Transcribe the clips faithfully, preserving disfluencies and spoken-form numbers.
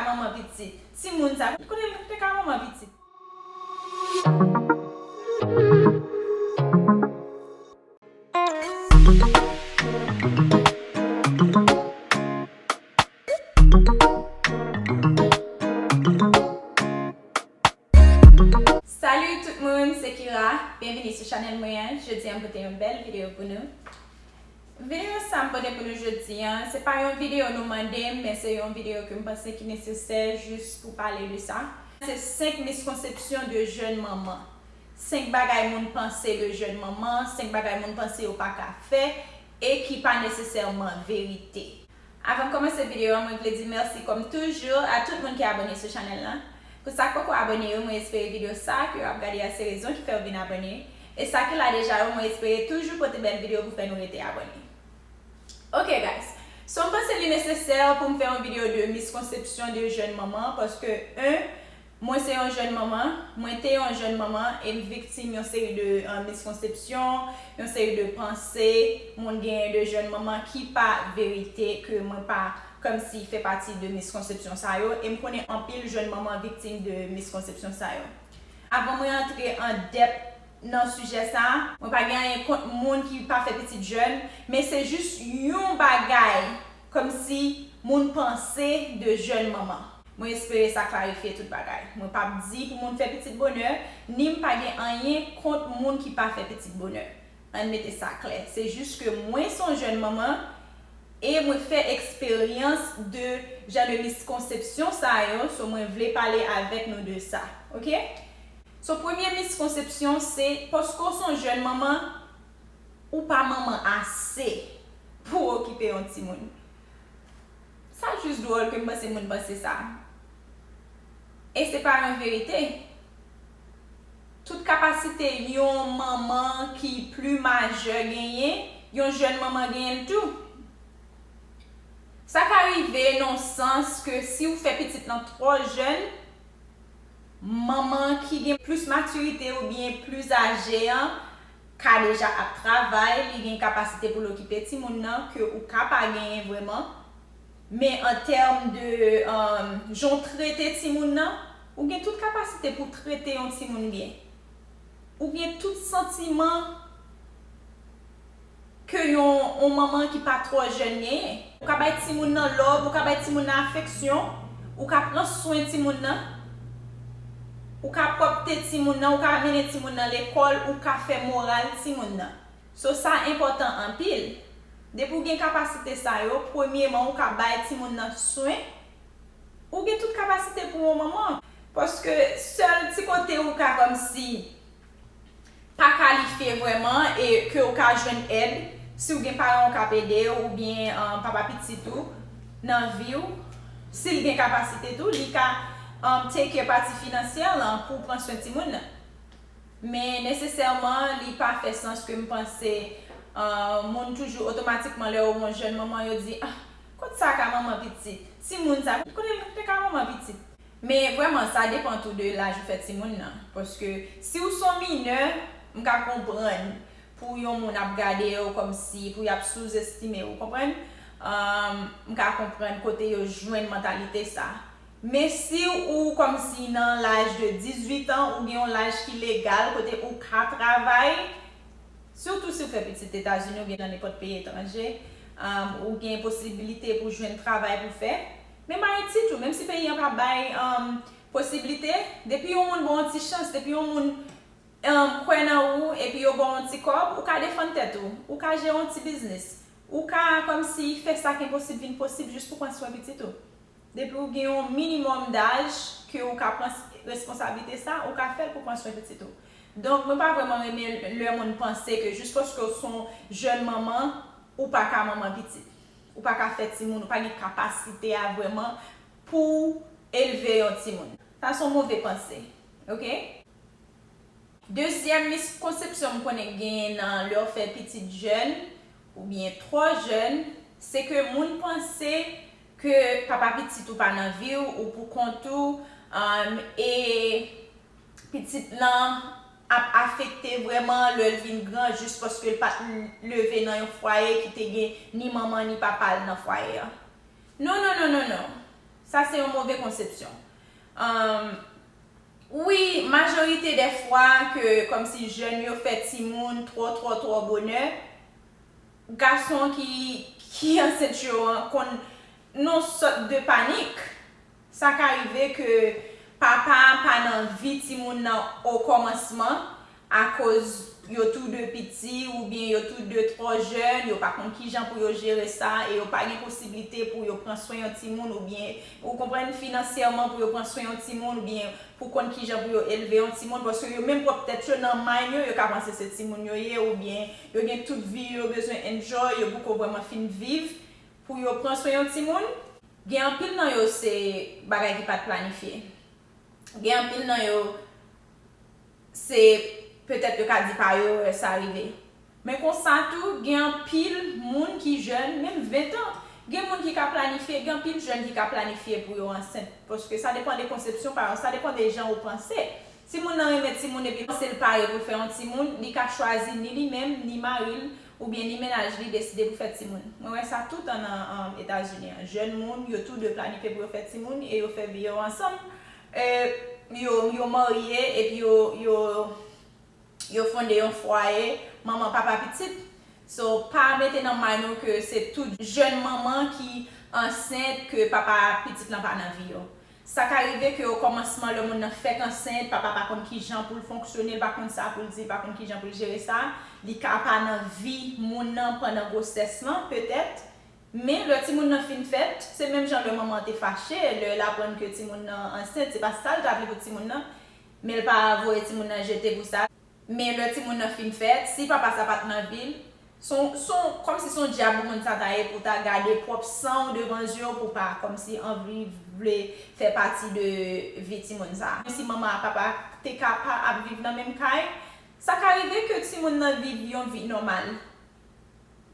Manman pitit. Timoun sa, kote l te ka manman pitit? Salut tout moun, se Kira. Byenvini sou chanèl mwen an. Jodi a, m pote yon bèl videyo pou nou. Videyo sa m pote pou nou jodi a, se pa yon videyo nou mande m, men se yon videyo ke m panse ki nesesè jis pou pale de sa. Se senk miskonsepsyon de jèn manman. Senk bagay moun panse de jèn manman, senk bagay moun panse yo pa ka fè e ki pa nesesèman verite. Avan m kòmanse videyo a, mwen vle di mèsi kòm toujou a tout moun ki abòne sou chanèl la. Pou sa k poko abòne yo, mwen espere videyo sa ke w ap gade a se rezon ki fè w vin abòne. E sa ki la deja yo, mwen espere toujou pote bèl videyo pou fè nou rete abòne. Ok guys, so m panse li nesesè pou m fè yon videyo de miskonsepsyon de jèn manman, paske en, mwen se yon jèn manman, mwen te yon jèn manman e m viktim yon seri de uh, miskonsepsyon, yon seri de panse moun genyen de jèn manman ki pa verite, ke mwen pa kòmsi fè pati de miskonsepsyon sa yo, e m konnen anpil jèn manman viktim de miskonsepsyon sa yo. Avan mwen antre an dèp nan sijè sa, mwen pa gen anyen kont moun ki pa fè pitit jèn, men se jis yon bagay kòmsi moun panse de jèn manman. Mwen espere sa klarifye tout bagay. Mwen p ap di pou moun fè pitit bonè, ni m pa gen anyen kont moun ki pa fè pitit bonè. Ann mete sa klè. Se jis ke mwen se yon jèn manman e mwen fè eksperyans de jan de miskonsepsyon sa yo, so mwen vle pale avèk nou de sa. Ok? So premye miskonsepsyon se paske w se yon jèn manman, ou pa manman ase pou w okipe yon timoun. Sa jis dwòl ke m panse moun panse sa. E se pa yon verite. Tout kapasite yon manman ki pli majè genyen, yon jèn manman genyen l tou. Sa ka rive nan sans ke si w fè pitit lan twò jèn, manman ki gen plis matirite oubyen plis aje an ka deja ap travay, li gen kapasite pou l okipe timoun nan ke ou ka pa genyen vrèman. Men an tèm de um, jan w trete timoun nan, ou gen tout kapasite pou w trete yon timoun byen. Ou gen tout santiman ke yon, yon manman ki pa twò jèn genyen. Ou ka bay timoun nan love, ou ka bay timoun nan afeksyon, ou ka pran swen timoun nan, ou ka pwòpte timoun nan, ou ka mennen timoun nan lekòl, ou ka fè moral timoun nan. So sa enpòtan anpil. Depi w gen kapasite sa yo, premyeman ou ka bay timoun nan swen, ou gen tout kapasite pou yon manman. Paske sèl ti kote ou ka kòmsi pa kalifye vrèman e ke w ka jwenn èd, si w gen paran w k ap ede w oubyen um, papa pitit ou nan vi w, si l gen kapasite tou, li ka um, take care pati finansyèl lan pou w pran swen timoun nan. Men nesesèman, li pa fè sans ke m panse uh, moun toujou otomatikman lè yo wè yon jèn manman, yo di, ah, kot sa ka manman pitit? Timoun sa, kote l te ka manman pitit? Men vrèman, sa depan tou de laj ou fè timoun nan. Paske si w se yon minè, m ka konprann pou yon moun ap gade w kòmsi, pou y ap souzestime w, konprann? Um, m ka konprann kote yo jwenn mantalite sa. Men si ou kòmsi nan laj de dizuit an, ou gen yon laj ki legal, kote ou ka travay, sitou si w fè pitit Etazini oubyen nan nenpòt peyi etranje, um, ou gen posibilite pou jwenn travay pou fè. Menm Ayiti tou, menm si peyi an pa bay um, posiblite, depi yon moun ba w yon ti chans, depi yon moun um, kwè nan ou, epi yo ba w yon ti kòb, ou ka defann tèt ou, ou ka jere yon ti biznis, ou ka kòmsi fè sa k enposib vin posib jis pou pran swen pitit ou. Depi ou gen yon minimòm daj ke ou ka pran responsablite sa, ou ka fè l pou pran swen pitit ou. Donk, mwen pa vrèman renmen lè moun panse ke jis paske w se yon jèn manman, ou pa ka manman pitit. Ou pa ka fè timoun, ou pa gen kapasite a vrèman pou elve yon timoun. Sa se yon move panse. Ok? Dezyèm miskonsepsyon m konnen genyen nan lè w fè pitit jèn oubyen twò jèn, se ke moun panse ke papa pitit ou pa nan vi w, ou pou kont ou, um, e pitit lan ap afekte vrèman lè l vin gran jis paske l pa t leve nan yon fwaye ki te gen ni manman ni papa l nan fwaye a. Non, non, non, non, non. Sa se yon move konsepsyon. Wi, majorite dè fwa ke kòmsi jèn yo fè timoun twò, twò, twò bonè, gason ki, ki ansent yo an konn nan yon sòt de panik. Sa ka rive ke papa pa nan vi timoun nan o kòmansman, akoz yo tou de piti oubyen yo tou de twò jèn, yo pa konn kijan pou yo jere sa e yo pa gen posiblite pou yo pran swen yon timoun oubyen, ou konprann, finansyèman pou yo pran swen yon timoun oubyen pou konn kijan pou yo elve yon timoun, paske yo menm pwòp tèt yo nan mind yo, yo ka panse se timoun yo ye oubyen yo gen tout vi yo bezwen enjoy, yo poko vrèman fin viv pou yo pran swen yon timoun. Gen anpil nan yo se bagay ki pa t planifye. Gen anpil nan yo se petèt yo ka di pa yo wè sa rive. Men konsa tou, gen anpil moun ki jèn, menm ven tan, gen moun ki ka planifye, gen anpil jèn ki ka planifye pou yo ansent. Paske sa depan de konsepsyon pa yo, sa depan de jan ou panse. Si moun nan renmen timoun epi l panse l pare pou fè yon timoun, li ka chwazi ni li menm, ni mari l, oubyen ni mennaj li deside pou fè timoun. Mwen wè sa toutan nan Etazini an. Jèn moun, yo tou de planifye pou yo fè timoun e yo fè vi yo ansanm. E yo, yo marye epi yo, yo, yo fonde yon fwaye, manman, papa, pitit. So, pa mete nan mind ou ke se tout jèn manman ki ansent ke papa pitit lan pa nan vi yo. Sa ka rive ke o kòmansman lè moun nan fèk ansent, papa pa konn kijan pou l fonksyone, l pa konn sa pou l di, l pa konn kijan pou l jere sa, li ka pa nan vi moun nan pandan gwosès lan, petèt. Men lè timoun nan fin fèt, se menm jan lè manman an te fache, lè l aprann ke timoun nan ansent, se pa sa l ta vle pou timoun nan, men l pa voye timoun nan jete pou sa. Men lè timoun nan fin fèt, si papa sa pa t nan vi l, se yon, se yon, kòmsi se yon dyab moun sa ta ye pou ta gade pwòp san w devan zye w pou pa kòmsi anvi vle fè pati de vi timoun sa. Menm si manman ak papa te ka pa ap viv nan menm kay, sa ka rive ke timoun nan viv yon vi nòmal.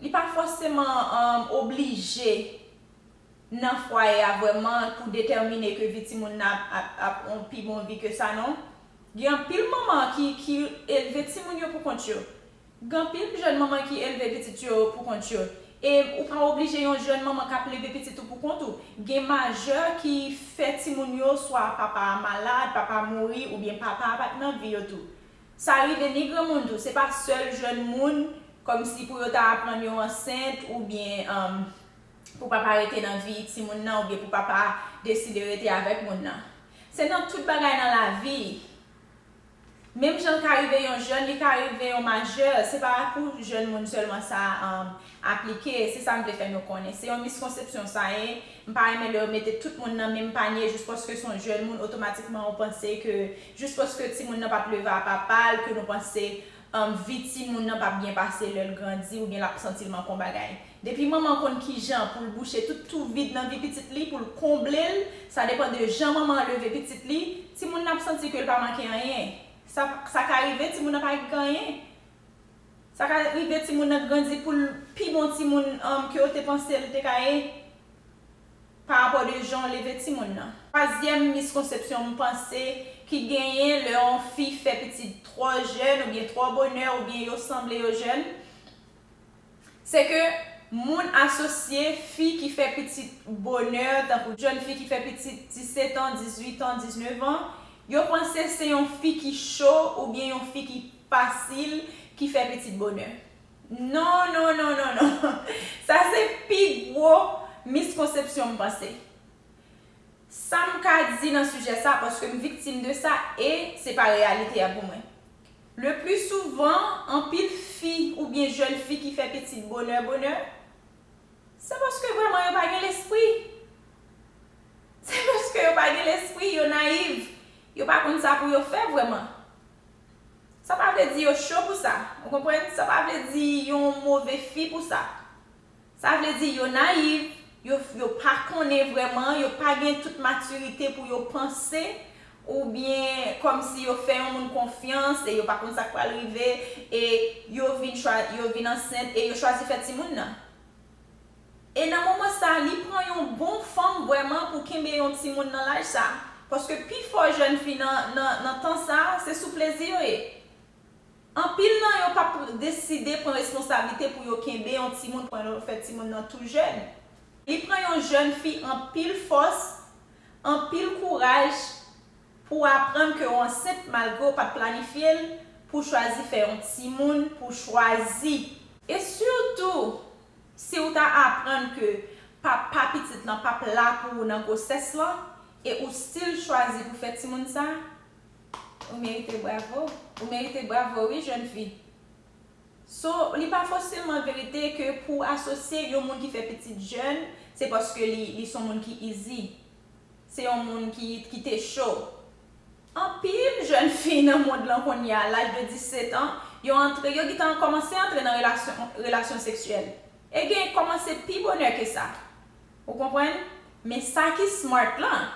Li pa fòseman oblije nan fwaye a vrèman pou detèmine ke vi timoun nan ap, ap, ap yon pi bon vi ke sa non. Gen anpil manman ki, ki elve timoun yo pou kont yo. Gen anpil jèn manman ki elve pitit yo pou kont yo. E ou pa oblije yon jèn manman k ap leve pitit ou pou kont ou. Gen majè ki fè timoun yo swa papa a malad, papa mouri, oubyen papa a pa t nan vi yo tou. Sa rive ni granmoun tou, se pa sèl jèn moun, kòmsi pou yo ta aprann yo ansent oubyen pou papa rete nan vi timoun nan oubyen pou papa deside rete avèk moun nan. Se nan tout bagay nan lavi. Menm jan l ka rive yon jèn, li ka rive yon majè. Se pa pou jèn moun sèlman sa aplike. Se sa m vle fè nou konnen. Se yon miskonsepsyon sa ye. M pa renmen lè yo mete tout moun nan menm panye jis paske se yon jèn moun, otomatikman ou panse ke jis paske timoun nan p ap leve a papa l, ke nou panse vi timoun nan p ap byen pase lè l grandi oubyen l ap santi l manke yon bagay. Depi manman konn kijan pou l bouche tout twou vid nan vi pitit li, pou l konble l, sa depan de jan manman an leve pitit li, timoun nan ap santi ke l pa manke anyen. Sa, sa ka rive timoun nan pa gen anyen. Sa ka rive timoun nan grandi pou l pi bon timoun ke w te panse l te ka ye pa rapò de jan w leve timoun nan. Twazyèm miskonsepsyon m panse ki genyen lè yon fi fè pitit twò jèn oubyen twò bonè oubyen yo sanble yo jèn, se ke moun asosye fi ki fè pitit bonè, tankou jèn fi ki fè pitit disèt an, dizuit an, diznèf an, yo panse se yon fi ki cho oubyen yon fi ki fasil ki fè pitit bonè. Non, non, non, non, non. Sa se pi gwo miskonsepsyon m panse. Sa m ka di nan sijè sa, paske m viktim de sa e se pa reyalite a pou mwen. Le pli souvan, anpil fi oubyen jèn fi ki fè pitit bonè, bonè, se paske vrèman yo pa gen lespri. Se paske yo pa gen lespri, yo nayiv, yo pa konn sa pou yo fè vrèman. Sa pa vle di yo cho pou sa, ou konprann? Sa pa vle di yo yon move fi pou sa. Sa vle di yo nayiv, yo, yo pa konnen vrèman, yo pa gen tout matirite pou yo panse, oubyen kòmsi yo fè yon moun konfyans e yo pa konn sa k pral rive, e yo vin chwa-, yo vin ansent e yo chwazi fè timoun nan. E nan moman sa, li pran yon bon fanm vrèman pou kenbe yon timoun nan laj sa. Paske pifò jèn fi nan, nan, nan tan sa, se sou plezi yo ye. Anpil nan yo p ap deside pran responsablite pou yo kenbe yon timoun pandan yo fè timoun nan tou jèn. Li pran yon jèn fi anpil fòs Anpil kouraj pou w aprann ke w ansent malgre w pa t planifye l, pou w chwazi fè yon timoun, pou w chwazi. E sitou, si w ta aprann ke papa pitit lan p ap la pou ou nan gwosès lan, e ou still chwazi pou fè timoun sa, ou merite bravo. Ou merite bravo, wi, jèn fi. So, li pa fòseman verite ke pou w asosye yon moun ki fè pitit jèn, se paske li, li se yon moun ki easy. Se yon moun ki, ki te cho. Anpil jèn fi nan mond lan kounye a, laj de disèt an, yo antre, yo gentan kòmanse antre nan relasyon, relasyon seksyèl. E gen kòmanse pi bonè ke sa. Ou konprann? Men sa ki smart lan,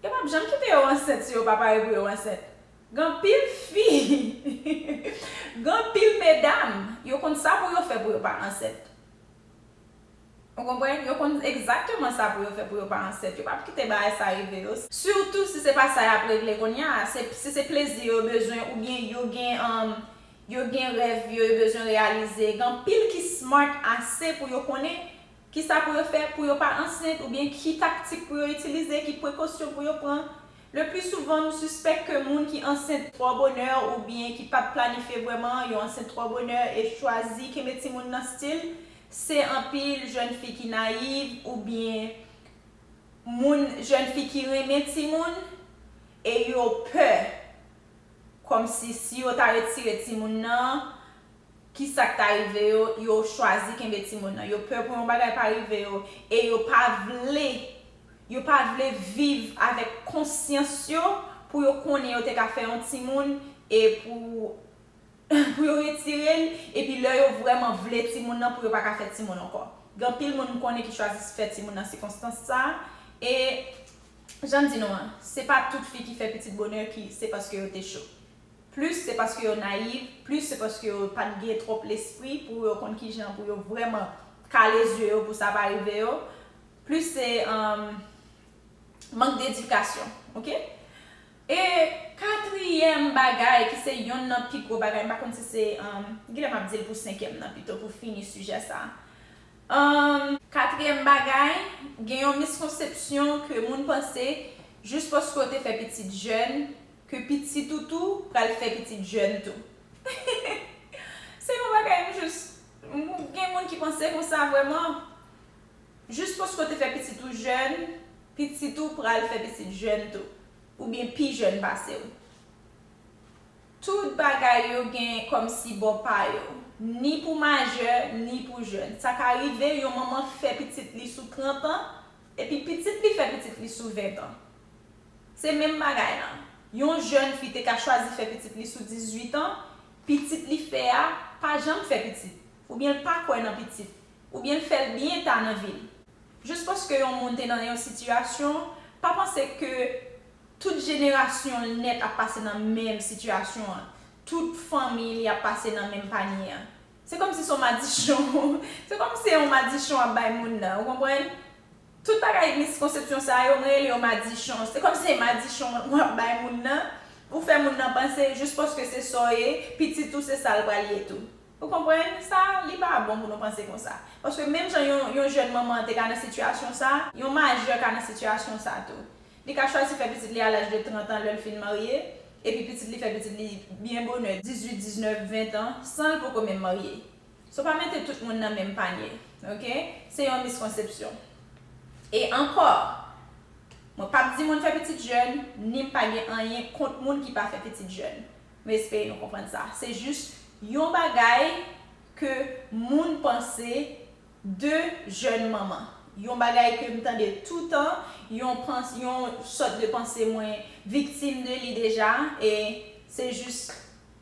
yo p ap janm kite yo ansent si yo pa pare pou yo ansent. Gen anpil fi, gen anpil medam, yo konn sa pou yo fè pou yo pa ansent. Ou konprann? Yo konn egzakteman sa pou yo fè pou yo pa ansent. Yo p ap kite bagay sa rive yo. Sitou si se pa sa y ap regle kounye a. Se, si se plezi yo bezwen oubyen yo gen, um, yo gen rèv yo, yo bezwen reyalize. Gen anpil ki smart ase pou yo konnen kisa pou yo fè pou yo pa ansent oubyen ki taktik pou yo itilize, ki prekosyon pou yo pran. Le pli souvan, m sispèk ke moun ki ansent twò bonè oubyen ki pa t planifye vrèman, yo ansent twò bonè e chwazi kenbe timoun nan stil, se anpil jèn fi ki nayiv oubyen moun, jèn fi ki renmen timoun e yo pè kòmsi si yo ta retire timoun nan, kisa k ta rive yo, yo chwazi kenbe timoun nan. Yo pè pou yon bagay pa rive yo e yo pa vle, yo pa vle viv avèk konsyans yo pou yo konnen yo te ka fè yon timoun e pou, pou yo retire l, epi lè yo vrèman vle timoun nan pou yo pa ka fè timoun ankò. Gen anpil moun m konnen ki chwazi fè timoun nan sikonstans sa a, e jan m di nou an, se pa tout fi ki fè pitit bonè ki se paske yo te cho. Plis se paske yo nayiv, plis se paske yo pa t gen twòp lespri pou yo konn kijan pou yo vrèman kale zye yo pou sa pa rive yo. Plis se, um, mank dedikasyon, oke? E katriyèm bagay, ki se yonn nan pi gwo bagay, m pa konn si se, um, genlè m ap di l pou senkyèm nan pito, pou fini sijè sa a. Um, katriyèm bagay, gen yon miskonsepsyon ke moun panse, jis paske w te fè pitit jèn, ke pitit ou tou pral fè pitit jèn tou. Se yon bagay m jis, m, gen moun ki panse konsa vrèman. Jis paske w te fè pitit ou jèn, pitit ou pral fè pitit jèn tou. Oubyen pi jèn pase w. Tout bagay yo gen kòmsi bò pa yo. Ni pou majè, ni pou jèn. Sa ka rive, yon manman fè pitit li sou trant an, epi pitit li fè pitit li sou ven an. Se menm bagay la. Yon jèn fi te ka chwazi fè pitit li sou dizuit an, pitit li fè a pa janm fè pitit. Oubyen l pa kwè nan pitit. Oubyen l fè l byen ta nan vi l. Jis paske yon moun te nan yon sitiyasyon, pa panse ke tout jenerasyon l nèt ap pase nan menm sitiyasyon an. Tout fanmi li ap pase nan menm panye an. Se kòmsi se yon madichon. Se kòmsi se yon madichon w ap bay moun nan, ou konprann? Tout bagay miskonsepsyon sa yo, m rele yo madichon. Se kòmsi se madichon w ap bay moun nan, ou fè moun nan panse jis paske se sa w ye, pitit ou se sa l pral ye tou. Ou konprann? Sa, li pa bon pou nou panse konsa. Paske menm jan yon, yon jèn manman te ka nan sitiyasyon sa, yon majè ka nan sitiyasyon sa tou. Li ka chwazi fè pitit li a laj de trant an lè l fin marye, epi pitit li fè pitit li byen bonè, dizuit, diznèf, ven an, san l poko menm marye. So, pa mete tout moun nan menm panye, oke? Se yon miskonsepsyon. E ankò, mwen p ap di moun fè pitit jèn, ni m pa gen anyen kont moun ki pa fè pitit jèn. M espere nou konprann sa. Se jis yon bagay ke moun panse de jèn manman. Yon bagay ke m tande toutan, yon pans-, yon sòt de panse mwen viktim de li deja, e se jis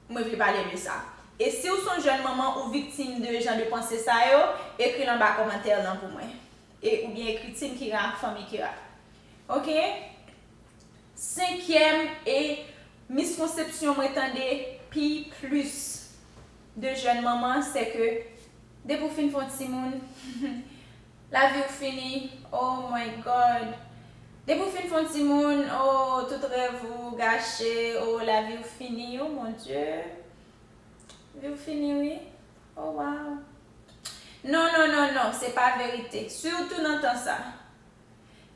mwen vle pale de sa. E si w se yon jèn manman ou viktim de jan de panse sa yo, ekri l anba kòmantè lan pou mwen. E, oubyen ekri Team Kira, Fanmi Kira. Oke? Senkyèm e miskonsepsyon mwen tande pi plis de jèn manman, se ke depi w fin fè yon timoun, lavi w fini. Oh my God. Depi w fin fè yon timoun, oh, tout rèv ou gache, oh, lavi w fini, oh mon Dieu. Vi w fini, wi. Oh, wow. Non, non, non, non, se pa verite. Sitou nan tan sa.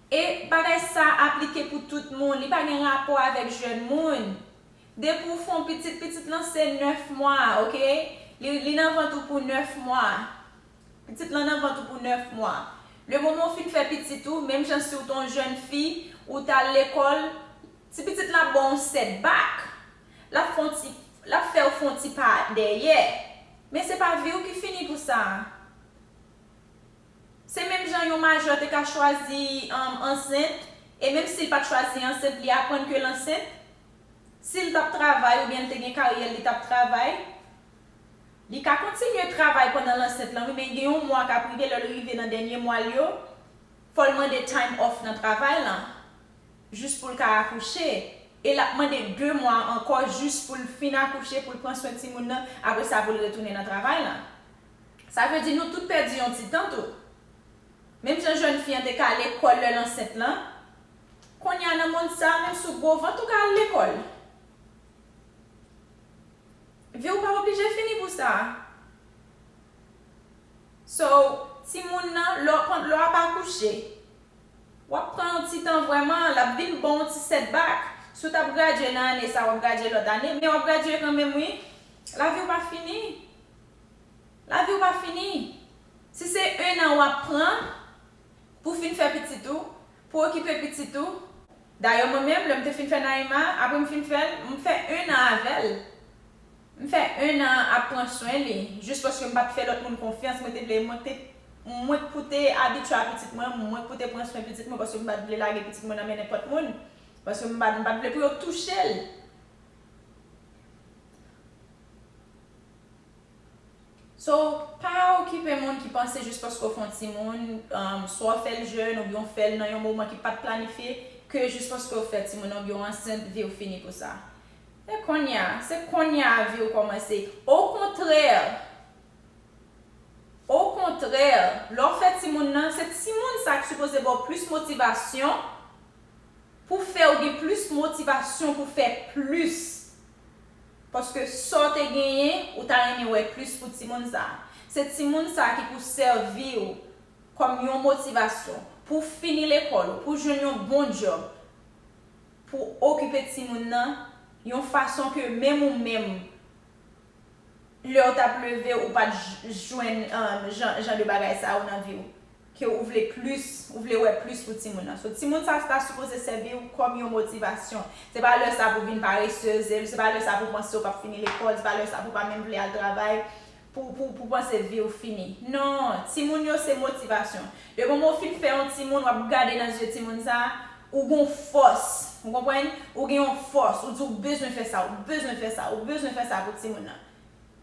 E bagay sa aplike pou tout moun, li pa gen rapò avèk jèn moun. Depi w fè yon pitit, pitit lan se nèf mwa, oke? Li, li nan vant ou pou nèf mwa. Pitit lan nan vant ou pou nèf mwa. Lemoman w fin fè pitit ou, menm jan si w te yon jèn fi, ou t al lekòl, ti pitit lan ap ba w yon setback. L ap fè yon ti, l ap fè w fè yon ti pa dèyè. Men se pa vi w ki fini pou sa. Se menm jan yon majè te ka chwazi, um, ansent, e menm si l pa t chwazi ansent, li aprann ke l ansent, si l t ap travay oubyen l te gen karyè l, li t ap travay, li ka kontinye travay pandan l ansent lan, wi, men gen yon mwa k ap rive, lè l rive nan dènye mwa l yo, fò l mande time off nan travay lan, jis pou l ka akouche. E l ap mande de mwa ankò jis pou l fin akouche, pou l pran swen timoun nan, apre sa pou l retounen nan travay lan. Sa vle di nou tout pèdi yon ti tan tou. Menm jan jèn fi an te ka lekòl lè l ansent lan, kounye a nan mond sa, menm si w gwo vant, ou ka al lekòl. Vi w pa oblije fini pou sa. So, timoun nan, lè w, lè w ap akouche, w ap pran yon ti tan vrèman, l ap vin ba w yon ti setback. Si w t ap gradye nan ane sa, w ap gradye lòt ane, men w ap gradye kanmenm, wi. Lavi w pa fini. Lavi w pa fini. Si se en an w ap pran pou w fin fè pitit ou, pou w okipe pitit ou, dayè mwen menm, lè m te fin fè Naïma, apre m fin fè l, m fè en an avè l. M fè en an ap pran swen li, jis paske m pa t fè lòt moun konfyans, mwen te vle, mwen te, mwen k pou te abitye a pitit mwen, mwen k pou te pran swen pitit mwen, paske m pa t vle lage pitit mwen nan men nenpòt moun, paske m pa, m pa t vle pou yo touche l. So, pa okipe moun ki panse jis paske w fè yon timoun, um, swa w fè l jèn oubyen w fè l nan yon moman ki pa t planifye, ke jis paske w fè timoun nan oubyen w ansent, vi w fini pou sa. E kounye a, se kounye a vi w kòmanse. Okontrè, okontrè, lè w fè timoun nan, se timoun sa ki sipoze ba w plis motivasyon, pou fè w gen plis motivasyon pou fè plis. Paske sa w te genyen, ou ta renmen wè plis pou timoun sa a. Se timoun sa a ki pou sèvi w kòm yon motivasyon pou w fini lekòl ou, pou w jwenn yon bon djòb, pou w okipe timoun nan yon fason ke menm ou menm, lè w t ap leve, ou pa t j-, jwenn, um, jan, jan de bagay sa yo nan vi w. Ke ou vle plis, ou vle wè plis pou timoun nan. So, timoun sa ta sipoze sèvi w kòm yon motivasyon. Se pa lè sa pou w vin paresez, se pa lè sa pou w panse w p ap fini lekòl, se pa lè sa pou w pa menm vle al travay, pou, pou, pou w panse vi w fini. Non, timoun yo se motivasyon. Depi moman w fin fè yon timoun, w ap gade nan zye timoun sa a, ou gon fòs, ou konprann? Ou gen yon fòs, ou di w bezwen fè sa, ou bezwen fè sa, ou bezwen fè sa pou timoun nan.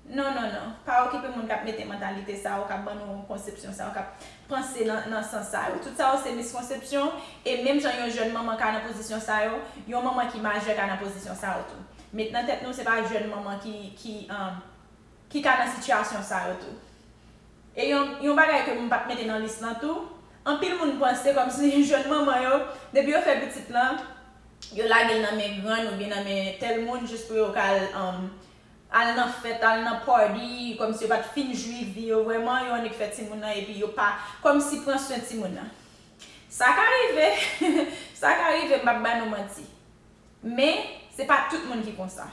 Non, non, non. Pa okipe moun k ap mete mantalite sa yo, k ap ban nou konsepsyon sa yo, k ap panse nan, nan sans sa yo. Tout sa yo se miskonsepsyon, e menm jan yon jèn manman ka nan pozisyon sa yo, yon manman ki majè ka nan pozisyon sa yo tou. Met nan tèt nou, se pa jèn manman ki, ki, um, ki ka nan sitiyasyon sa yo tou. E yon, yon bagay ke m pa t mete nan lis lan tou, anpil moun panse kòmsi jèn manman yo, depi yo fè pitit lan, yo lage l nan men grann oubyen nan men tèl moun jis pou yo ka al, um, al nan fèt, al nan party, kòmsi yo pa t fin jwi vi yo vrèman, yo annik fè timoun nan epi yo pa kòmsi pran swen timoun nan. Sa ka rive, sa ka rive, m p ap ba nou manti. Men, se pa tout moun ki konsa.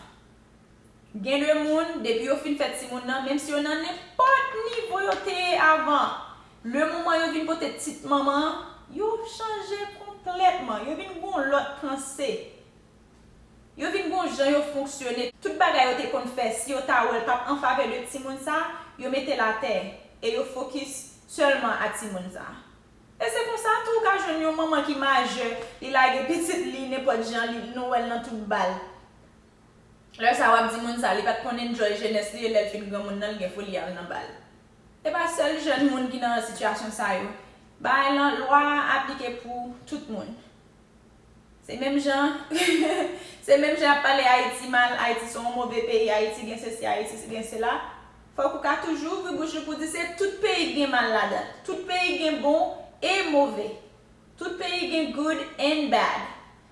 Gen de moun, depi yo fin fè timoun nan, menm si yo nan nenpòt nivo yo te ye avan, lemoman yo vin pote tit manman an, yo chanje konplètman, yo vin gon lòt panse. Yo vin gon jan yo fonksyone. Tout bagay yo te konn fè, si yo ta wè l p ap an favè de timoun sa, yo mete l atè e yo fokis sèlman a timoun sa. E se konsa tou ou ka jwenn yon manman ki majè, li lage pitit li nenpòt jan, li, nou wè l nan tout bal. Lè sa w ap di moun sa, li pa t konn enjoy jenès li, e lè l fin granmoun nan, l gen foli al nan bal. E pa sèl jèn moun ki nan sitiyasyon sa yo. Bagay lan, lwa a aplike pou tout moun. Se menm jan, se menm jan y ap pale Ayiti mal, Ayiti se yon move peyi, Ayiti gen sesi, Ayiti gen sela. Fòk ou ka toujou ouvri bouch ou pou di se tout peyi ki gen mal ladan l. Tout peyi gen bon e move. Tout peyi gen good and bad.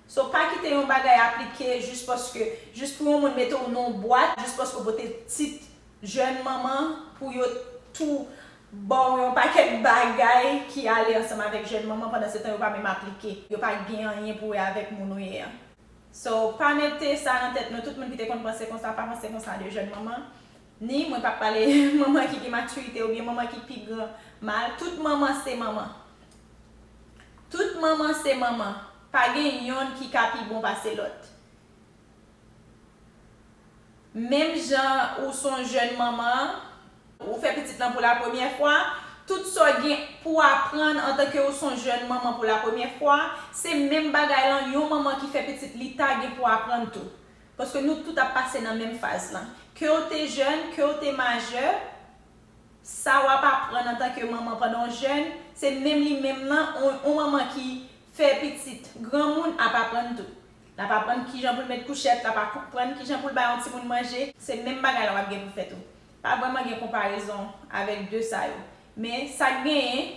So, pa kite yon bagay aplike jis paske, jis pou yon moun mete w nan yon bwat, jis paske w pote tit jèn manman pou yo tou ba w yon pakèt bagay ki ale ansanm avèk jèn manman, pandan se tan yo pa menm aplike. Yo pa gen anyen pou wè avèk moun ou ye an. So, pa mete sa nan tèt nou, tout moun ki te konn panse konsa, pa panse konsa de jèn manman. Ni mwen pa pale manman ki gen matirite oubyen manman ki pi gran mal. Tout manman se manman. Tout manman se manman. Pa gen yonn ki ka pi bon pase lòt. Menm jan ou se yon jèn manman, ou fè pitit lan pou la premyè fwa, tout sa w gen pou aprann antanke ou se yon jèn manman pou la premyè fwa, se menm bagay lan yon manman ki fè pitit li ta gen pou aprann tou. Paske nou tout ap pase nan menm faz lan. Ke w te jèn, ke w te majè, sa w ap aprann antanke manman pandan w jèn, se menm li menm lan, on, on manman ki fè pitit granmoun ap aprann tou. L ap aprann kijan pou l met kouchèt, l ap aprann kijan pou l bay yon timoun manje, se menm bagay la w ap gen pou fè tou. Pa vrèman gen konparezon avèk de sa yo. Men sa k genyen,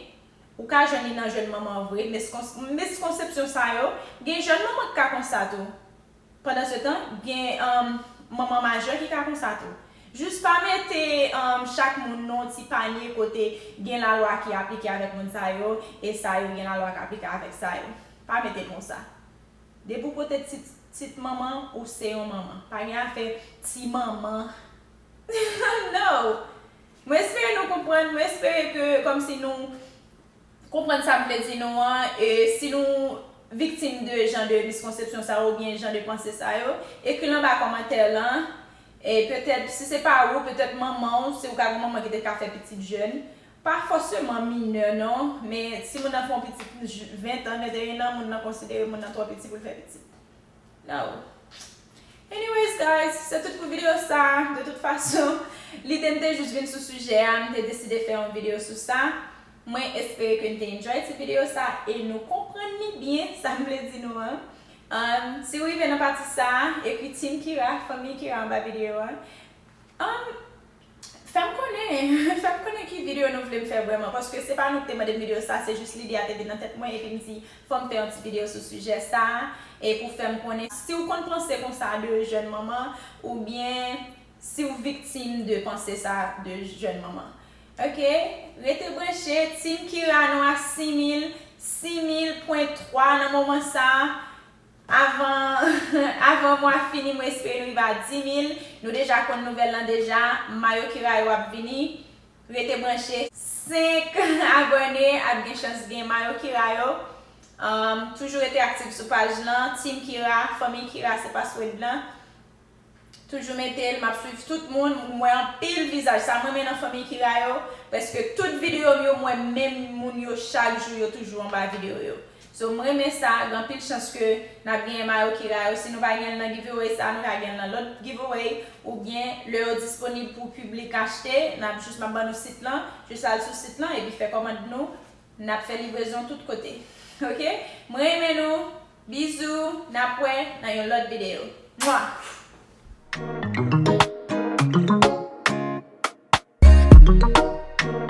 ou ka jwenn li nan jèn manman vre, miskons-, miskonsepsyon sa yo, gen jèn manman k ka konsa tou. Pandan se tan, gen um, manman majè ki ka konsa tou. Jis pa mete um, chak moun nan yon ti panye kote gen lalwa ki aplike avèk moun sa yo, e sa yo gen lalwa k aplike avèk sa yo. Pa mete l konsa. Depi w pote tit, tit manman, ou se yon manman. Pa gen afè ti manman. No! Mwen espere nou konprann, mwen espere ke kòmsi nou konprann sa m vle di nou an, e si nou viktim de jan de miskonsepsyon sa yo oubyen jan de panse sa yo, ekri l anba kòmantè lan. E petèt, si se pa ou, petèt manman w, si w ka gen manman ki te ka fè pitit jèn, pa fòseman minè non, men si moun nan fè yon pitit ven tan, venteyen an, moun nan konsidere moun nan twò piti pou l fè pitit. No. Anyways, guys, se tout pou videyo sa. De tout fason, lide m te jis vin sou sijè a, m te deside fè yon videyo sou sa. Mwen espere ke n te enjoy ti videyo sa e nou konprann li byen, sa m vle di nou an. Um, si w rive nan pati sa, ekri Team Kira, fanmi Kira anba videyo an. Um, fè m konnen, fè m konnen ki videyo nou vle m fè vrèman, paske se pa nou ki te mande m videyo sa, se jis lide a te vin nan tèt mwen, epi m di, fò m fè yon ti videyo sou sijè sa, e pou fè m konnen si w konn panse konsa de jèn manman, oubyen si w viktim de panse sa de jèn manman. Ok? Rete branche, Team Kira nou a sis mil, sis mil pwen twa nan moman sa. Avan, avan mwa fini, mwen espere nou rive a dis mil. Nou deja konn nouvèl lan deja. Mayo Kira yo ap vini. Rete branche. Senk abòne ap gen chans gen mayo Kira yo. Um, toujou rete aktif sou paj lan. Team Kira, fanmi Kira, se paswòd lan. Toujou mete l, m ap swiv tout moun, m wè anpil vizaj. Sa m renmen nan fanmi Kira yo, prèske tout videyo m yo, m wè menm moun yo chak jou, yo toujou anba videyo yo. So, m renmen sa, gen anpil chans ke n ap genyen mayo Kira yo. Si nou pa genyen l nan giveaway sa, nou ka genyen l nan lòt giveaway, oubyen lè yo disponib pou piblik achte, n ap jis, m ap ban nou sit lan, jis al sou sit lan, epi fè kòmand nou, n ap fè livrezon tout kote. Ok? M renmen nou, bizou, n ap wè nan yon lòt videyo. Mwa!